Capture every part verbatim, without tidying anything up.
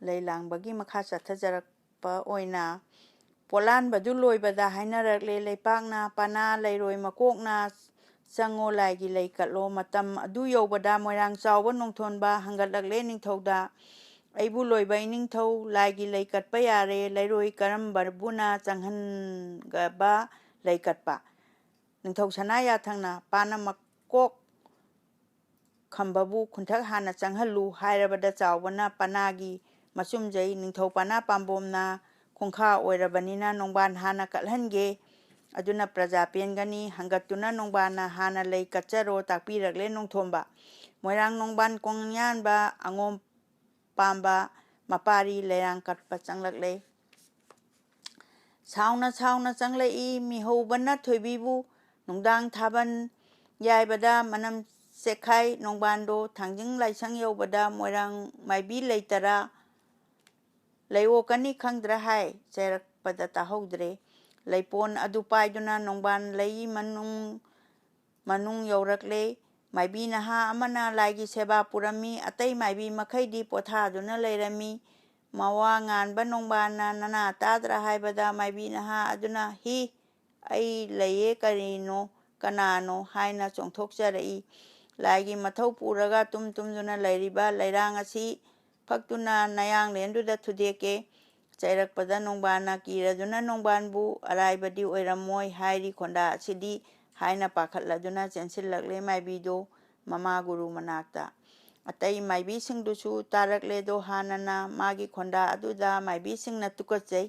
ꯂꯩ ꯂꯥꯡꯕꯒꯤ ꯃꯈꯥ ꯆꯠꯊꯖꯔꯛꯄ ꯑꯣꯏꯅ ꯄꯣꯂꯥꯟꯕꯗꯨ ꯂꯣꯏꯕꯗ ꯍꯥꯏꯅꯔꯛꯂꯦ, "ꯂꯩꯄꯥꯛꯅ ꯄꯅꯥ ꯂꯩꯔꯣꯏ ꯃꯀꯣꯛꯅ ꯆꯪꯉꯣ ꯂꯥꯏꯒꯤ ꯂꯩ ꯀꯠꯂꯣ"꯫ ꯃꯇꯝ ꯑꯗꯨ ꯌꯧꯕꯗ ꯃꯣꯏꯔꯥꯡ ꯆꯥꯎꯕ ꯅꯣꯡꯊꯣꯟꯕ ꯍꯪꯒꯠꯂꯛꯂꯦ ꯅꯤꯡꯊꯧꯗ, "ꯑꯩꯕꯨ ꯂꯣꯏꯕ ꯏꯅꯤꯡꯊꯧ, ꯂꯥꯏꯒꯤ ꯂꯩ ꯀꯠꯄ ꯌꯥꯔꯦ, ꯂꯩꯔꯣꯏ ꯀꯔꯝꯕꯕꯨꯅ ꯆꯪꯍꯟꯒꯕ ꯂꯩ ꯀꯠꯄ?" ꯅꯤꯡꯊꯧ ꯁꯅꯥ ꯌꯥꯊꯪꯅ, "ꯄꯥꯅ ꯃꯀꯣꯛ ꯈꯝꯕꯕꯨ ꯈꯨꯟꯊꯛ ꯍꯥꯟꯅ ꯆꯪꯍꯜꯂꯨ" ꯍꯥꯏꯔꯕꯗ ꯆꯥꯎꯕꯅ ꯄꯅꯥꯒꯤ ꯃꯆꯨꯝꯖꯩ, "ꯅꯤꯡꯊꯧ ꯄꯅꯥ ꯄꯥꯝꯕꯣꯝꯅ ꯈꯣꯡꯈꯥ ꯑꯣꯏꯔꯕꯅꯤꯅ ꯅꯣꯡꯕꯥꯟ ꯍꯥꯟꯅ ꯀꯠꯍꯟꯒꯦ, ꯑꯗꯨꯅ ꯄ꯭ꯔꯖꯥ ꯄꯦꯟꯒꯅꯤ"꯫ ꯍꯪꯒꯠꯇꯨꯅ ꯅꯣꯡꯕꯥꯟꯅ ꯍꯥꯟꯅ ꯂꯩ ꯀꯠꯆꯔꯣ ꯇꯥꯛꯄꯤꯔꯛꯂꯦ ꯅꯣꯡꯊꯣꯝꯕ꯫ ꯃꯣꯏꯔꯥꯡ ꯅꯣꯡꯕꯥꯟ ꯀꯣꯡꯌꯥꯟꯕ ꯑꯉꯣꯝ ꯄꯥꯝꯕ ꯃꯄꯥꯔꯤ ꯂꯩꯔꯥꯡ ꯀꯠꯄ ꯆꯪꯂꯛꯂꯦ꯫ ꯁꯥꯎꯅ ꯁꯥꯎꯅ ꯆꯪꯂꯛꯏ ꯃꯤꯍꯧꯕꯅ ꯊꯣꯏꯕꯤꯕꯨ꯫ ꯅꯨꯡꯗꯥꯡ ꯊꯥꯕꯜ ꯌꯥꯏꯕꯗ ꯃꯅꯝ ꯆꯦꯛꯈꯥꯏ ꯅꯣꯡꯕꯥꯟꯗꯣ꯫ ꯊꯥꯡꯖꯤꯡ ꯂꯥꯏꯁꯪ ꯌꯧꯕꯗ ꯃꯣꯏꯔꯥꯡ ꯃꯥꯏꯕꯤ ꯂꯩꯇꯔꯥ? "ꯂꯩꯑꯣꯛꯀꯅꯤ ꯈꯪꯗ꯭ꯔꯥ" ꯍꯥꯏ꯫ ꯆꯩꯔꯛꯄꯗ ꯇꯥꯍꯧꯗ꯭ꯔꯦ꯫ ꯂꯩꯄꯣꯟ ꯑꯗꯨ ꯄꯥꯏꯗꯨꯅ ꯅꯣꯡꯕꯥꯟ ꯂꯩ ꯃꯅꯨꯡ ꯃꯅꯨꯡ ꯌꯧꯔꯛꯂꯦ꯫ ꯃꯥꯏꯕꯤ ꯅꯍꯥ ꯑꯃꯅ ꯂꯥꯏꯒꯤ ꯁꯦꯕꯥ ꯄꯨꯔꯝꯃꯤ꯫ ꯑꯇꯩ ꯃꯥꯏꯕꯤ ꯃꯈꯩꯗꯤ ꯄꯣꯊꯥꯗꯨꯅ ꯂꯩꯔꯝꯃꯤ꯫ ꯃꯋꯥ ꯉꯥꯟꯕ ꯅꯣꯡꯕꯥꯟꯅ "ꯅꯅꯥ ꯇꯥꯗ꯭ꯔꯥ?" ꯍꯥꯏꯕꯗ ꯃꯥꯏꯕꯤ ꯅꯍꯥ ꯑꯗꯨꯅ, "ꯍꯤ, ꯑꯩ ꯂꯩꯌꯦ, ꯀꯔꯤꯅꯣ, ꯀꯅꯥꯅꯣ?" ꯍꯥꯏꯅ ꯆꯣꯡꯊꯣꯛꯆꯔꯛꯏ꯫ ꯂꯥꯏꯒꯤ ꯃꯊꯧ ꯄꯨꯔꯒ ꯇꯨꯝ ꯇꯨꯝꯗꯨꯅ ꯂꯩꯔꯤꯕ ꯂꯩꯔꯥꯡ ꯑꯁꯤ ꯐꯛꯇꯨꯅ ꯅꯌꯥꯡꯂꯦꯟꯗꯨꯗ ꯊꯨꯗꯦꯛꯀꯦ꯫ ꯆꯩꯔꯛꯄꯗ ꯅꯣꯡꯕꯥꯟꯅ ꯀꯤꯔꯗꯨꯅ ꯅꯣꯡꯕꯥꯟꯕꯨ "ꯑꯔꯥꯏꯕꯗꯤ ꯑꯣꯏꯔꯝꯃꯣꯏ" ꯍꯥꯏꯔꯤ ꯈꯣꯟꯗꯥ ꯑꯁꯤꯗꯤ ꯍꯥꯏꯅ ꯄꯥꯈꯠꯂꯗꯨꯅ ꯆꯦꯟꯁꯤꯜꯂꯛꯂꯦ ꯃꯥꯏꯕꯤꯗꯣ ꯃꯃꯥ ꯒꯨꯔꯨ ꯃꯅꯥꯛꯇ꯫ ꯑꯇꯩ ꯃꯥꯏꯕꯤꯁꯤꯡꯗꯨꯁꯨ ꯇꯥꯔꯛꯂꯦꯗꯣ ꯍꯥꯟꯅꯅ ꯃꯥꯒꯤ ꯈꯣꯟꯗꯥ ꯑꯗꯨꯗ ꯃꯥꯏꯕꯤꯁꯤꯡꯅ ꯇꯨꯀꯠꯆꯩ꯫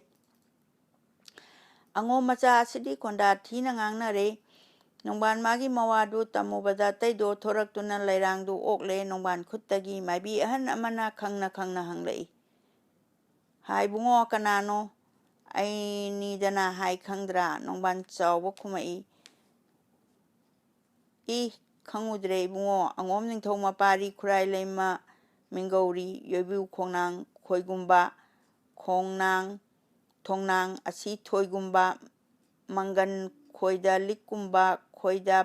ꯑꯉꯣꯝ ꯃꯆꯥ ꯑꯁꯤꯗꯤ ꯈꯣꯟꯗꯥ ꯊꯤꯅ ꯉꯥꯡꯅꯔꯦ꯫ ꯅꯣꯡꯕꯥꯟ ꯃꯥꯒꯤ ꯃꯋꯥꯗꯨ ꯇꯝꯃꯨꯕꯗ ꯑꯇꯩꯗꯣ ꯊꯣꯔꯛꯇꯨꯅ ꯂꯩꯔꯥꯡꯗꯨ ꯑꯣꯛꯂꯦ꯫ ꯅꯣꯡꯕꯥꯟ ꯈꯨꯠꯇꯒꯤ ꯃꯥꯏꯕꯤ ꯑꯍꯟ ꯑꯃꯅ ꯈꯪꯅ ꯈꯪꯅ ꯍꯪꯂꯛꯏ, "ꯍꯥꯏ ꯏꯕꯨꯡꯉꯣ, ꯀꯅꯥꯅꯣ?" "ꯑꯩꯅꯤꯗꯅ ꯍꯥꯏ ꯈꯪꯗ꯭ꯔꯥ?" ꯅꯣꯡꯕꯥꯟ ꯆꯥꯎꯕ ꯈꯨꯝꯃꯛꯏ꯫ "ꯏ, ꯈꯪꯉꯨꯗ꯭ꯔꯦ ꯏꯕꯨꯡꯉꯣ, ꯑꯉꯣꯝ ꯅꯤꯡꯊꯧ ꯃꯄꯥꯔꯤ ꯈꯨꯔꯥꯏ ꯂꯩꯃ ꯃꯤꯡꯒꯧꯔꯤ ꯌꯣꯏꯕꯤꯎ ꯈꯣꯡꯅꯥꯡ ꯈꯣꯏꯒꯨꯝꯕ, ꯈꯣꯡꯅꯥꯡ ꯊꯣꯡꯅꯥꯡ ꯑꯁꯤ ꯊꯣꯏꯒꯨꯝꯕ, ꯃꯪꯒꯟ ꯈꯣꯏꯗ ꯂꯤꯛꯀꯨꯝꯕ, ꯈꯣꯏꯗ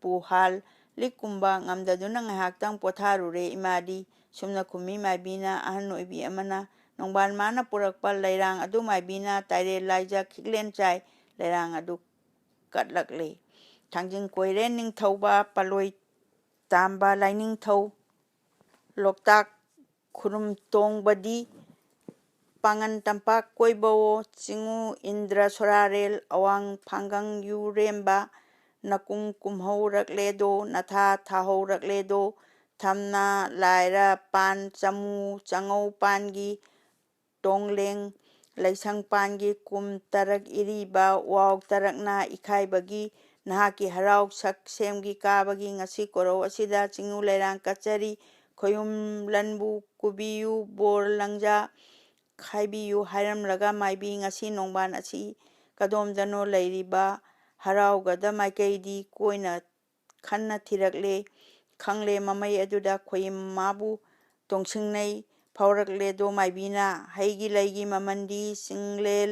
ꯄꯨꯍꯥꯜ ꯂꯤꯛꯀꯨꯝꯕ ꯉꯝꯗꯗꯨꯅ ꯉꯥꯏꯍꯥꯛꯇꯪ ꯄꯣꯊꯥꯔꯨꯔꯦ ꯏꯃꯥꯗꯤ꯫ ꯁꯨꯝꯅ ꯈꯨꯝꯃꯤ ꯃꯥꯏꯕꯤꯅ꯫ ꯑꯍꯟ ꯑꯣꯏꯕꯤ ꯑꯃꯅ ꯅꯣꯡꯕꯥꯟ ꯃꯥꯅ ꯄꯨꯔꯛꯄ ꯂꯩꯔꯥꯡ ꯑꯗꯨ ꯃꯥꯏꯕꯤꯅ ꯇꯥꯏꯔꯦꯜ ꯂꯥꯏꯖ ꯈꯤꯛꯂꯦꯟ ꯆꯥꯏ ꯂꯩꯔꯥꯡ ꯑꯗꯨ ꯀꯠꯂꯛꯂꯦ꯫ ꯊꯥꯡꯖꯤꯡ ꯀꯣꯏꯔꯦꯟ ꯅꯤꯡꯊꯧꯕ, ꯄꯥꯂꯣꯏ ꯇꯥꯝꯕ ꯂꯥꯏꯅꯤꯡꯊꯧ, ꯂꯣꯛꯇꯥꯛ ꯈꯨꯔꯨꯝ ꯇꯣꯡꯕꯗꯤ, ꯄꯥꯉꯟ ꯇꯝꯄꯥꯛ ꯀꯣꯏꯕꯋꯣ, ꯆꯤꯡꯉꯨ ꯏꯟꯗ꯭ꯔ ꯁꯣꯔꯥꯔꯦꯜ, ꯑꯋꯥꯡ ꯐꯥꯡꯒꯪ ꯌꯨꯔꯦꯝꯕ, ꯅꯀꯨꯝ ꯀꯨꯝꯍꯧꯔꯛꯂꯦꯗꯣ, ꯅꯊꯥ ꯊꯥꯍꯧꯔꯛꯂꯦꯗꯣ, ꯊꯝꯅꯥ ꯂꯥꯏꯔ ꯄꯥꯟ ꯆꯃꯨ ꯆꯉꯧ ꯄꯥꯟꯒꯤ ꯇꯣꯡꯂꯦꯡ ꯂꯩꯁꯪ ꯄꯥꯟꯒꯤ ꯀꯨꯝ ꯇꯔꯛ ꯏꯔꯤꯕ ꯋꯥꯎ ꯇꯔꯛꯅ ꯏꯈꯥꯏꯕꯒꯤ ꯅꯍꯥꯛꯀꯤ ꯍꯔꯥꯎ ꯁꯛ ꯁꯦꯝꯒꯤ ꯀꯥꯕꯒꯤ ꯉꯁꯤ ꯀꯣꯔꯧ ꯑꯁꯤꯗ ꯆꯤꯡꯉꯨ ꯂꯩꯔꯥꯡ ꯀꯠꯆꯔꯤ꯫ ꯈꯣꯌꯨꯝ ꯂꯟꯕꯨ ꯀꯨꯕꯤꯌꯨ ꯕꯣꯔ ꯂꯪꯖꯥ ꯈꯥꯏꯕꯤꯌꯨ ꯍꯥꯏꯔꯝꯂꯒ ꯃꯥꯏꯕꯤ ꯉꯁꯤ ꯅꯣꯡꯕꯥꯟ ꯑꯁꯤ ꯀꯗꯣꯝꯗꯅꯣ ꯂꯩꯔꯤꯕ ꯍꯔꯥꯎꯒꯗ ꯃꯥꯏꯀꯩꯗꯤ ꯀꯣꯏꯅ ꯈꯟꯅ ꯊꯤꯔꯛꯂꯦ꯫ ꯈꯪꯂꯦ ꯃꯃꯩ ꯑꯗꯨꯗ ꯈꯣꯌꯤꯝ ꯃꯥꯕꯨ ꯇꯣꯡꯁꯤꯡꯅꯩ ꯐꯥꯎꯔꯛꯂꯦꯗꯣ ꯃꯥꯏꯕꯤꯅ꯫ ꯍꯩꯒꯤ ꯂꯩꯒꯤ ꯃꯃꯟꯗꯤ ꯆꯤꯡꯂꯦꯜ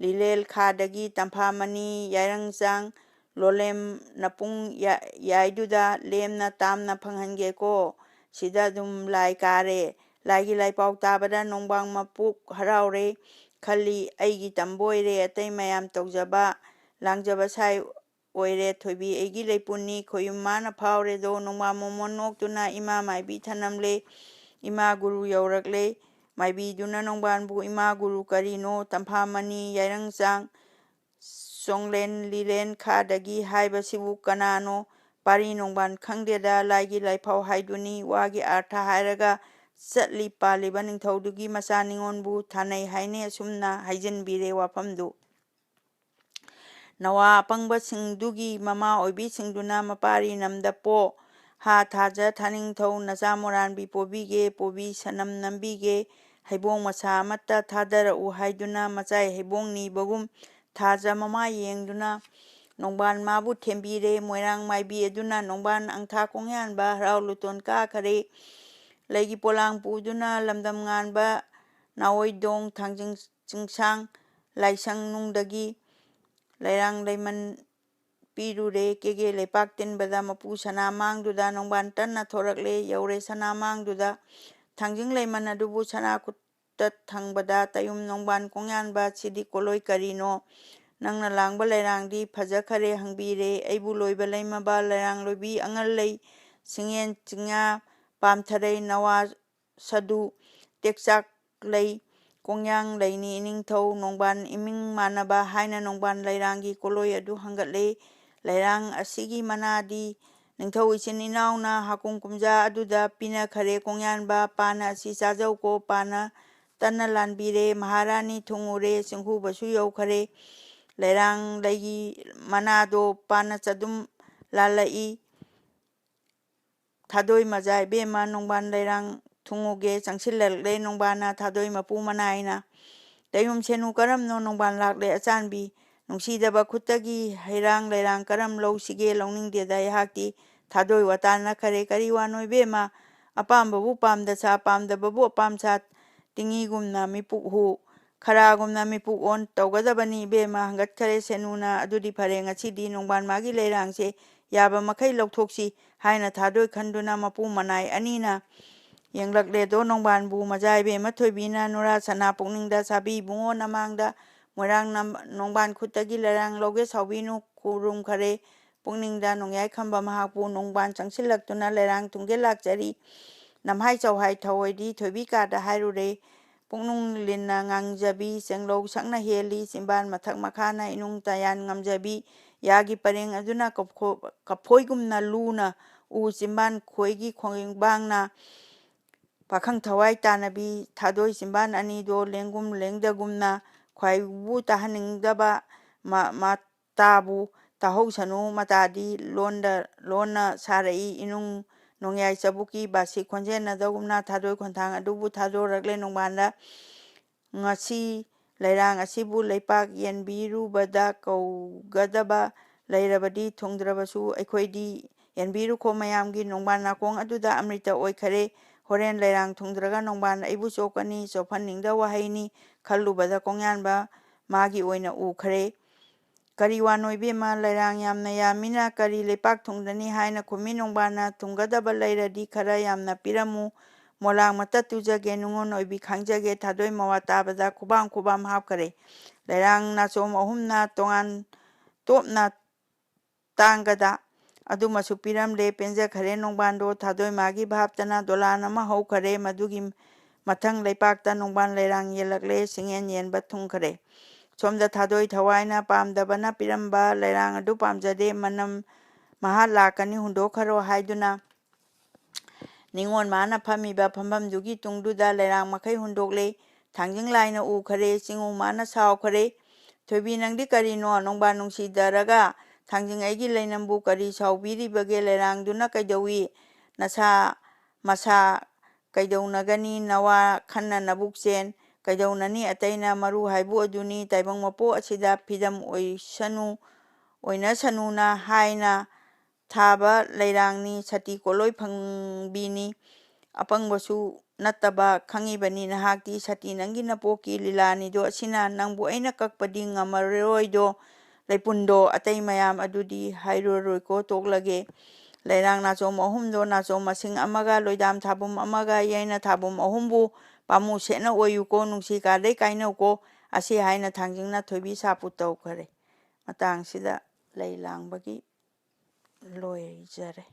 ꯂꯤꯂꯦꯜ ꯈꯥꯗꯒꯤ ꯇꯝꯐꯥ ꯃꯅꯤ ꯌꯥꯏꯔꯪꯆꯥꯡ ꯂꯣꯂꯦꯝ ꯅꯄꯨꯡ ꯌꯥ-, ꯌꯥꯏꯗꯨꯗ ꯂꯦꯝꯅ ꯇꯥꯝꯅ ꯐꯪꯍꯟꯒꯦꯀꯣ꯫ ꯁꯤꯗ ꯑꯗꯨꯝ ꯂꯥꯏ ꯀꯥꯔꯦ꯫ ꯂꯥꯏꯒꯤ ꯂꯥꯏꯄꯥꯎ ꯇꯥꯕꯗ ꯅꯣꯡꯕꯥꯡ ꯃꯄꯨꯛ ꯍꯔꯥꯎꯔꯦ ꯈꯜꯂꯤ꯫ ꯑꯩꯒꯤ ꯇꯝꯕ ꯑꯣꯏꯔꯦ ꯑꯇꯩ ꯃꯌꯥꯝ ꯇꯧꯖꯕ ꯂꯥꯡꯖꯕ ꯁꯥꯏ ꯑꯣꯏꯔꯦ꯫ ꯊꯣꯏꯕꯤ ꯑꯩꯒꯤ ꯂꯩꯄꯨꯅꯤ ꯈꯣꯌꯨꯝ ꯃꯥꯅ ꯐꯥꯎꯔꯦꯗꯣ꯫ ꯅꯣꯡꯃ ꯃꯣꯃꯣꯟ ꯅꯣꯛꯇꯨꯅ ꯏꯃꯥ ꯃꯥꯏꯕꯤ ꯊꯅꯝꯂꯦ꯫ ꯏꯃꯥ ꯒꯨꯔꯨ ꯌꯧꯔꯛꯂꯦ꯫ ꯃꯥꯏꯕꯤꯗꯨꯅ ꯅꯣꯡꯕꯥꯟꯕꯨ, "ꯏꯃꯥ ꯒꯨꯔꯨ ꯀꯔꯤꯅꯣ? ꯇꯝꯐꯥ ꯃꯅꯤ, ꯌꯥꯏꯔꯪꯆꯥꯡ, ꯆꯣꯡꯂꯦꯟ, ꯂꯤꯂꯦꯟ ꯈꯥꯗꯒꯤ ꯍꯥꯏꯕꯁꯤꯕꯨ ꯀꯅꯥꯅꯣ? ꯄꯥꯔꯤ ꯅꯣꯡꯕꯥꯟ ꯈꯪꯗꯦꯗ, ꯂꯥꯏꯒꯤ ꯂꯥꯏꯐꯥꯎ ꯍꯥꯏꯗꯨꯅꯤ꯫ ꯋꯥꯒꯤ ꯑꯥꯔꯊ ꯍꯥꯏꯔꯒ ꯆꯠꯂꯤ ꯄꯥꯜꯂꯤꯕ ꯅꯤꯡꯊꯧꯗꯨꯒꯤ ꯃꯆꯥ ꯅꯤꯉꯣꯟꯕꯨ ꯊꯥꯅꯩ ꯍꯥꯏꯅꯩ" ꯑꯁꯨꯝꯅ ꯍꯥꯏꯖꯤꯟꯕꯤꯔꯦ ꯋꯥꯐꯝꯗꯨ꯫ ꯅꯋꯥ ꯑꯄꯪꯕꯁꯤꯡꯗꯨꯒꯤ ꯃꯃꯥ ꯑꯣꯏꯕꯤꯁꯤꯡꯗꯨꯅ ꯃꯄꯥꯔꯤ ꯅꯝꯗ ꯄꯣ, ꯍꯥ ꯊꯥꯖ ꯊꯥꯅꯤꯡꯊꯧ ꯅꯆꯥ ꯃꯣꯔꯥꯟꯕꯤ ꯄꯣꯕꯤꯒꯦ, ꯄꯣꯕꯤ ꯁꯅꯝ ꯅꯝꯕꯤꯒꯦ, ꯍꯩꯕꯣꯡ ꯃꯁꯥ ꯑꯃꯠꯇ ꯊꯥꯗꯔꯛꯎ ꯍꯥꯏꯗꯨꯅ ꯃꯆꯥꯏ ꯍꯩꯕꯣꯡ ꯅꯤꯕꯒꯨꯝ ꯊꯥꯖ ꯃꯃꯥ ꯌꯦꯡꯗꯨꯅ ꯅꯣꯡꯕꯥꯟ ꯃꯥꯕꯨ ꯊꯦꯝꯕꯤꯔꯦ꯫ ꯃꯣꯏꯔꯥꯡ ꯃꯥꯏꯕꯤ ꯑꯗꯨꯅ ꯅꯣꯡꯕꯥꯟ ꯑꯪꯊꯥ ꯈꯣꯡꯌꯥꯟꯕ ꯍꯔꯥꯎ ꯂꯨꯇꯣꯟ ꯀꯥꯈꯔꯦ꯫ ꯂꯩꯒꯤ ꯄꯣꯂꯥꯡ ꯄꯨꯗꯨꯅ ꯂꯝꯗꯝ ꯉꯥꯟꯕ ꯅꯥꯑꯣꯏꯗꯣꯡ ꯊꯥꯡꯖꯤꯡ ꯆꯤꯡꯁꯥꯡ ꯂꯥꯏꯁꯪ ꯅꯨꯡꯗꯒꯤ ꯂꯩꯔꯥꯡ ꯂꯩꯃꯟ ꯄꯤꯔꯨꯔꯦ꯫ ꯀꯦꯒꯦ ꯂꯩꯄꯥꯛ ꯇꯤꯟꯕꯗ ꯃꯄꯨ ꯁꯅꯥ ꯃꯥꯡꯗꯨꯗ ꯅꯣꯡꯕꯥꯟ ꯇꯟꯅ ꯊꯣꯔꯛꯂꯦ꯫ ꯌꯧꯔꯦ ꯁꯅꯥ ꯃꯥꯡꯗꯨꯗ ꯊꯥꯡꯖꯤꯡ ꯂꯩꯃꯟ ꯑꯗꯨꯕꯨ ꯁꯅꯥ ꯈꯨꯠꯇ ꯊꯪꯕꯗ ꯇꯌꯨꯝ ꯅꯣꯡꯕꯥꯟ ꯀꯣꯡꯌꯥꯟꯕ, "ꯁꯤꯗꯤ ꯀꯣꯂꯣꯏ ꯀꯔꯤꯅꯣ? ꯅꯪꯅ ꯂꯥꯡꯕ ꯂꯩꯔꯥꯡꯗꯤ ꯐꯖꯈꯔꯦ" ꯍꯪꯕꯤꯔꯦ꯫ "ꯑꯩꯕꯨ ꯂꯣꯏꯕ ꯂꯩꯃꯕ ꯂꯩꯔꯥꯡ ꯂꯣꯏꯕꯤ ꯑꯉꯜ ꯂꯩ, ꯁꯤꯡꯌꯦꯟ ꯆꯤꯡꯌꯥ ꯄꯥꯝꯊꯔꯩ ꯅꯋꯥ ꯁꯗꯨ ꯇꯦꯛꯆꯥꯛ ꯂꯩ, ꯀꯣꯡꯌꯥꯡ ꯂꯩꯅꯤ ꯏꯅꯤꯡꯊꯧ ꯅꯣꯡꯕꯥꯟ ꯏꯃꯤꯡ ꯃꯥꯟꯅꯕ" ꯍꯥꯏꯅ ꯅꯣꯡꯕꯥꯟ ꯂꯩꯔꯥꯡꯒꯤ ꯀꯣꯂꯣꯏ ꯑꯗꯨ ꯍꯪꯒꯠꯂꯦ꯫ "ꯂꯩꯔꯥꯡ ꯑꯁꯤꯒꯤ ꯃꯅꯥꯗꯤ ꯅꯤꯡꯊꯧ ꯏꯆꯤꯟ ꯏꯅꯥꯎꯅ ꯍꯥꯀꯨꯝ ꯀꯨꯝꯖꯥ ꯑꯗꯨꯗ ꯄꯤꯅꯈꯔꯦ꯫ ꯀꯣꯡꯌꯥꯟꯕ ꯄꯥꯅ ꯑꯁꯤ ꯆꯥꯖꯧꯀꯣ, ꯄꯥꯅ ꯇꯟꯅ ꯂꯥꯟꯕꯤꯔꯦ꯫ ꯃꯍꯥꯔꯥꯅꯤ ꯊꯨꯡꯉꯨꯔꯦ, ꯆꯤꯡꯈꯨꯕꯁꯨ ꯌꯧꯈꯔꯦ꯫ ꯂꯩꯔꯥꯡ ꯂꯩꯒꯤ ꯃꯅꯥꯗꯣ ꯄꯥꯅ ꯆꯗꯨꯝ ꯂꯥꯜꯂꯛꯏ꯫ ꯊꯥꯗꯣꯏ ꯃꯖꯥ ꯏꯕꯦꯝꯃ ꯅꯣꯡꯕꯥꯟ ꯂꯩꯔꯥꯡ ꯊꯨꯡꯉꯨꯒꯦ ꯆꯪꯁꯤꯜꯂꯛꯂꯦ ꯅꯣꯡꯕꯥꯟꯅ ꯊꯥꯗꯣꯏ ꯃꯄꯨ ꯃꯅꯥꯏꯅ꯫ ꯇꯌꯨꯝ ꯁꯦꯅꯨ ꯀꯔꯝꯅꯣ ꯅꯣꯡꯕꯥꯟ ꯂꯥꯛꯂꯦ ꯑꯆꯥꯟꯕꯤ꯫ ꯅꯨꯡꯁꯤꯗꯕ ꯈꯨꯠꯇꯒꯤ ꯍꯩꯔꯥꯡ ꯂꯩꯔꯥꯡ ꯀꯔꯝ ꯂꯧꯁꯤꯒꯦ? ꯂꯧꯅꯤꯡꯗꯦꯗ ꯑꯩꯍꯥꯛꯇꯤ꯫ ꯊꯥꯗꯣꯏ ꯋꯥꯇꯥꯅꯈꯔꯦ꯫ "ꯀꯔꯤ ꯋꯥꯅꯣ ꯏꯕꯦꯝꯃ? ꯑꯄꯥꯝꯕꯕꯨ ꯄꯥꯝꯗ ꯁꯥ, ꯄꯥꯝꯗꯕꯕꯨ ꯑꯄꯥꯝ ꯁꯥ, ꯇꯤꯡꯉꯤꯒꯨꯝꯅ ꯃꯤꯄꯨꯛ ꯍꯨ, ꯈꯔꯥꯒꯨꯝꯅ ꯃꯤꯄꯨꯛ ꯑꯣꯟ ꯇꯧꯒꯗꯕꯅꯤ ꯏꯕꯦꯝꯃ" ꯍꯪꯒꯠꯈꯔꯦ ꯁꯦꯅꯨꯅ꯫ "ꯑꯗꯨꯗꯤ ꯐꯔꯦ, ꯉꯁꯤꯗꯤ ꯅꯣꯡꯕꯥꯟ ꯃꯥꯒꯤ ꯂꯩꯔꯥꯡꯁꯦ ꯌꯥꯕ ꯃꯈꯩ ꯂꯧꯊꯣꯛꯁꯤ" ꯍꯥꯏꯅ ꯊꯥꯗꯣꯏ ꯈꯟꯗꯨꯅ ꯃꯄꯨ ꯃꯅꯥꯏ ꯑꯅꯤꯅ ꯌꯦꯡꯂꯛꯂꯦꯗꯣ ꯅꯣꯡꯕꯥꯟꯕꯨ꯫ ꯃꯖꯥ ꯏꯕꯦꯝꯃ ꯊꯣꯏꯕꯤꯅ ꯅꯨꯔꯥ ꯁꯅꯥ ꯄꯨꯛꯅꯤꯡꯗ ꯁꯥꯕꯤ ꯏꯕꯨꯡꯉꯣ ꯅꯃꯥꯡꯗ ꯃꯣꯏꯔꯥꯡ ꯅꯝ-, ꯅꯣꯡꯕꯥꯟ ꯈꯨꯠꯇꯒꯤ ꯂꯩꯔꯥꯡ ꯂꯧꯒꯦ ꯁꯥꯎꯕꯤꯅꯨ ꯈꯨꯔꯨꯝꯈꯔꯦ꯫ ꯄꯨꯛꯅꯤꯡꯗ ꯅꯣꯡꯌꯥꯏ ꯈꯝꯕ ꯃꯍꯥꯛꯄꯨ ꯅꯣꯡꯕꯥꯟ ꯆꯪꯁꯤꯜꯂꯛꯇꯨꯅ ꯂꯩꯔꯥꯡ ꯊꯨꯡꯒꯦ ꯂꯥꯛꯆꯔꯤ꯫ ꯅꯝꯍꯥꯏ ꯆꯥꯎꯍꯥꯏ ꯊꯧꯑꯣꯏꯗꯤ ꯊꯣꯏꯕꯤ ꯀꯥꯗ ꯍꯥꯏꯔꯨꯔꯦ꯫ ꯄꯨꯛꯅꯨꯡ ꯂꯤꯟꯅ ꯉꯥꯡꯖꯕꯤ, ꯆꯦꯡꯂꯧ ꯁꯛꯅ ꯍꯦꯜꯂꯤ, ꯆꯤꯝꯕꯥꯟ ꯃꯊꯛ ꯃꯈꯥꯅ ꯏꯅꯨꯡ ꯇꯌꯥꯟ ꯉꯝꯖꯕꯤ, ꯌꯥꯒꯤ ꯄꯔꯦꯡ ꯑꯗꯨꯅ ꯀꯐꯣ-, ꯀꯐꯣꯏꯒꯨꯝꯅ ꯂꯨꯅ ꯎ, ꯆꯤꯝꯕꯥꯟ ꯈꯣꯏꯒꯤ ꯈꯣꯡꯕꯥꯡꯅ ꯄꯥꯈꯪ ꯊꯋꯥꯏ ꯇꯥꯟꯅꯕꯤ, ꯊꯥꯗꯣꯏ ꯆꯤꯝꯕꯥꯟ ꯑꯅꯤꯗꯣ ꯂꯦꯡꯒꯨꯝ ꯂꯦꯡꯗꯒꯨꯝꯅ ꯈ꯭ꯋꯥꯏꯕꯨ ꯇꯥꯍꯟꯅꯤꯡꯗꯕ ꯃ-, ꯃ-, ꯇꯥꯕꯨ ꯇꯥꯍꯧꯁꯅꯨ ꯃꯇꯥꯗꯤ ꯂꯣꯟꯗ ꯂꯣꯟꯅ ꯁꯥꯔꯛꯏ꯫ ꯏꯅꯨꯡ ꯅꯣꯡꯌꯥꯏ ꯆꯕꯨꯛꯀꯤ ꯕꯥꯁꯤ ꯈꯣꯟꯖꯦꯟꯅꯗꯒꯨꯝꯅ ꯊꯥꯗꯣꯏ ꯈꯣꯟꯊꯥꯡ ꯑꯗꯨꯕꯨ ꯊꯥꯗꯣꯔꯛꯂꯦ ꯅꯣꯡꯕꯥꯟꯗ꯫ "ꯉꯁꯤ ꯂꯩꯔꯥꯡ ꯑꯁꯤꯕꯨ ꯂꯩꯄꯥꯛ ꯌꯦꯟꯕꯤꯔꯨꯕꯗ ꯀꯧꯒꯗꯕ ꯂꯩꯔꯕꯗꯤ ꯊꯨꯡꯗ꯭ꯔꯕꯁꯨ ꯑꯩꯈꯣꯏꯗꯤ ꯌꯦꯟꯕꯤꯔꯨꯈꯣ ꯃꯌꯥꯝꯒꯤ ꯅꯣꯡꯕꯥꯟ ꯅꯥꯀꯣꯡ ꯑꯗꯨꯗ ꯑꯃ꯭ꯔꯤꯇ ꯑꯣꯏꯈꯔꯦ꯫ ꯍꯣꯔꯦꯟ ꯂꯩꯔꯥꯡ ꯊꯨꯡꯗ꯭ꯔꯒ ꯅꯣꯡꯕꯥꯟ ꯑꯩꯕꯨ ꯆꯣꯞꯀꯅꯤ, ꯆꯣꯞꯍꯟꯅꯤꯡꯗ ꯋꯥꯍꯩꯅꯤ" ꯈꯜꯂꯨꯕꯗ ꯀꯣꯡꯌꯥꯟꯕ ꯃꯥꯒꯤ ꯑꯣꯏꯅ ꯎꯈ꯭ꯔꯦ꯫ "ꯀꯔꯤ ꯋꯥꯅꯣ ꯏꯕꯦꯝꯃ, ꯂꯩꯔꯥꯡ ꯌꯥꯝꯅ ꯌꯥꯝꯃꯤꯅ ꯀꯔꯤ ꯂꯩꯄꯥꯛ ꯊꯨꯡꯗꯅꯤ?" ꯍꯥꯏꯅ ꯈꯨꯝꯃꯤ ꯅꯣꯡꯕꯥꯟꯅ꯫ "ꯊꯨꯡꯒꯗꯕ ꯂꯩꯔꯗꯤ ꯈꯔ ꯌꯥꯝꯅ ꯄꯤꯔꯝꯃꯨ, ꯃꯣꯂꯥꯡ ꯃꯇꯠ ꯇꯨꯖꯒꯦ, ꯅꯨꯡꯉꯣꯟ ꯑꯣꯏꯕꯤ ꯈꯪꯖꯒꯦ"꯫ ꯊꯥꯗꯣꯏ ꯃꯋꯥ ꯇꯥꯕꯗ ꯈꯨꯕꯥꯝ ꯈꯨꯕꯥꯝ ꯍꯥꯞꯈꯔꯦ꯫ ꯂꯩꯔꯥꯡ ꯅꯥꯆꯣꯝ ꯑꯍꯨꯝꯅ ꯇꯣꯉꯥꯟ ꯇꯣꯞꯅ ꯇꯥꯡꯒꯗ ꯑꯗꯨꯃꯁꯨ ꯄꯤꯔꯝꯂꯦ꯫ ꯄꯦꯟꯖꯈꯔꯦ ꯅꯣꯡꯕꯥꯟꯗꯣ꯫ ꯊꯥꯗꯣꯏ ꯃꯥꯒꯤ ꯚꯥꯞꯇꯅ ꯗꯣꯂꯥꯟ ꯑꯃ ꯍꯧꯈꯔꯦ꯫ ꯃꯗꯨꯒꯤ ꯃꯊꯪ ꯂꯩꯄꯥꯛꯇ ꯅꯣꯡꯕꯥꯟ ꯂꯩꯔꯥꯡ ꯌꯦꯜꯂꯛꯂꯦ꯫ ꯁꯤꯡꯌꯦꯟ ꯌꯦꯟꯕ ꯊꯨꯡꯈꯔꯦ꯫ ꯁꯣꯝꯗ ꯊꯥꯗꯣꯏ ꯊꯋꯥꯏꯅ ꯄꯥꯝꯗꯕꯅ ꯄꯤꯔꯝꯕ ꯂꯩꯔꯥꯡ ꯑꯗꯨ ꯄꯥꯝꯖꯗꯦ, ꯃꯅꯝ ꯃꯍꯥ ꯂꯥꯛꯀꯅꯤ, ꯍꯨꯟꯗꯣꯛꯈꯔꯣ ꯍꯥꯏꯗꯨꯅ ꯅꯤꯉꯣꯜ ꯃꯥꯅ ꯐꯝꯃꯤꯕ ꯐꯝꯐꯝꯗꯨꯒꯤ ꯇꯨꯡꯗꯨꯗ ꯂꯩꯔꯥꯡ ꯃꯈꯩ ꯍꯨꯟꯗꯣꯛꯂꯦ꯫ ꯊꯥꯡꯖꯤꯡ ꯂꯥꯏꯅ ꯎꯈꯔꯦ꯫ ꯆꯤꯡꯉꯨ ꯃꯥꯅ ꯁꯥꯎꯈꯔꯦ, "ꯊꯣꯏꯕꯤ, ꯅꯪꯗꯤ ꯀꯔꯤꯅꯣ ꯅꯣꯡꯕꯥꯟ ꯅꯨꯡꯁꯤꯗꯔꯒ ꯊꯥꯡꯖꯤꯡ ꯑꯩꯒꯤ ꯂꯩꯅꯝꯕꯨ ꯀꯔꯤ ꯁꯥꯎꯕꯤꯔꯤꯕꯒꯦ? ꯂꯩꯔꯥꯡꯗꯨꯅ ꯀꯩꯗꯧꯏ? ꯅꯁꯥ ꯃꯁꯥ ꯀꯩꯗꯧꯅꯒꯅꯤ? ꯅꯋꯥ ꯈꯟꯅ ꯅꯕꯨꯛ ꯆꯦꯟ꯫ ꯀꯩꯗꯧꯅꯅꯤ? ꯑꯇꯩꯅ ꯃꯔꯨ ꯍꯥꯏꯕꯨ ꯑꯗꯨꯅꯤ꯫ ꯇꯥꯏꯕꯪ ꯃꯄꯣꯛ ꯑꯁꯤꯗ ꯐꯤꯗꯝ ꯑꯣꯏꯁꯅꯨ, ꯑꯣꯏꯅꯁꯅꯨꯅ ꯍꯥꯏꯅ ꯊꯥꯕ ꯂꯩꯔꯥꯡꯅꯤ, ꯁꯇꯤ ꯀꯣꯠꯂꯣꯏ ꯐꯪꯕꯤꯅꯤ꯫ ꯑꯄꯪꯕꯁꯨ ꯅꯠꯇꯕ ꯈꯪꯉꯤꯕꯅꯤ ꯅꯍꯥꯛꯇꯤ꯫ ꯁꯇꯤ, ꯅꯪꯒꯤ ꯅꯄꯣꯛꯀꯤ ꯂꯤꯂꯥꯅꯤꯗꯣ, ꯑꯁꯤꯅ ꯅꯪꯕꯨ ꯑꯩꯅ ꯀꯛꯄꯗꯤ ꯉꯝꯃꯔꯣꯏꯗꯣ꯫ ꯂꯩꯄꯨꯟꯗꯣ, ꯑꯇꯩ ꯃꯌꯥꯝ ꯑꯗꯨꯗꯤ ꯍꯥꯏꯔꯨꯔꯔꯣꯏꯀꯣ, ꯇꯣꯛꯂꯒꯦ꯫ ꯂꯩꯔꯥꯡ ꯅꯥꯆꯣꯝ ꯑꯍꯨꯝꯗꯣ, ꯅꯥꯆꯣꯝ ꯃꯁꯤꯡ ꯑꯃꯒ ꯂꯣꯏꯗꯥꯝ ꯊꯥꯕꯨꯝ ꯑꯃꯒ ꯌꯩꯅ ꯊꯥꯕꯨꯝ ꯑꯍꯨꯝꯕꯨ ꯄꯥꯝꯃꯨ ꯁꯦꯠꯅ ꯑꯣꯏꯌꯨꯀꯣ, ꯅꯨꯡꯁꯤ ꯀꯥꯗꯩ ꯀꯥꯏꯅꯧꯀꯣ"꯫ ꯑꯁꯤ ꯍꯥꯏꯅ ꯊꯥꯡꯖꯤꯡꯅ ꯊꯣꯏꯕꯤ ꯁꯥꯄꯨ ꯇꯧꯈꯔꯦ꯫ ꯃꯇꯥꯡꯁꯤꯗ ꯂꯩ ꯂꯥꯡꯕꯒꯤ ꯂꯣꯏꯖꯔꯦ꯫